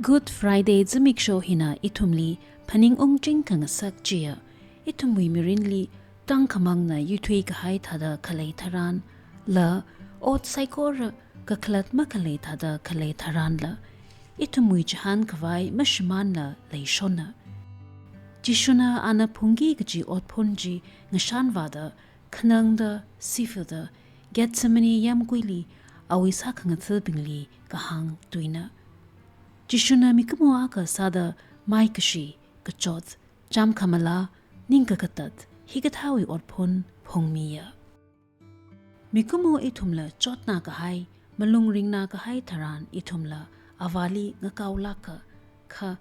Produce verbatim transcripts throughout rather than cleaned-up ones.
Good Friday zimiksho hina ithumli phaningung chingkhangasak chiya, ithumwui mirinli tangkhamangna yuithui kahai thāda khalei tharan, la ot saikora kakhalat makhalei thāda khalei tharanla, ithumwui chihān khavai mashimānla leishona. Jishuna ana phungki kaji otphun chi ngashanvāda, khanangda, sifada, Gethsemane yamkuili awui sākhangathabingli kahāng tuina. Jishuna mikumo akha sāda maikashi, kachot, chām khamala, ning kakatat, hikathāwui otphun phungmiya. Mikumo ithumla chotna kahai, malung ringna kahai tharan ithumla Avāli ngakaolāka, kha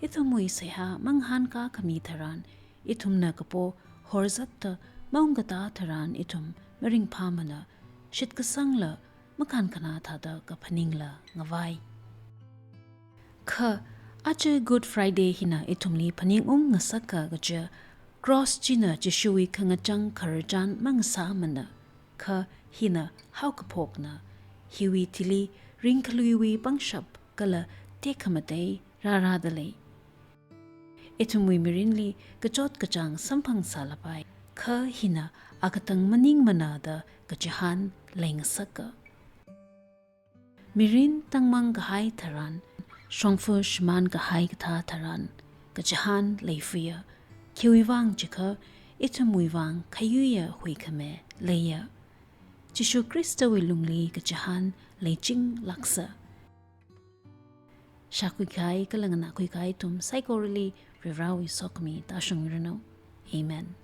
ithumwui seihā mangahānkā khami tharan, ithumna kapo horzatta maungkatā tharan ithum maringphāmana, shitkasangla makānkhanā thāda kaphaningla ngavai. Kha aja Good Friday hina ithumli phaningung ngasaka kaja, cross china Jishuwui khangachang khararchan mangasāmana, kha hina haokaphokna, hiwui thili ringkhaluiwui pangshap kala tekhamatei rārāda lei. Ithumwui mirinli kachot kachāng samphang sālapai, kha hina akatang maningmana da kachihān leingasaka. Mirin tangmang kahai tharan, shongfa shimān kahai kathā tharan, kachihān leifuiya, khiwui vang chiakha ithumwui vang khayuiya huikhame leiya. Jishu Khristawui lungli kachihān leichinglāksa. Shākhui kahai kala nganākhui kahai ithum saikorali Varivarāwui sokhami tāshungmiranu. Amen.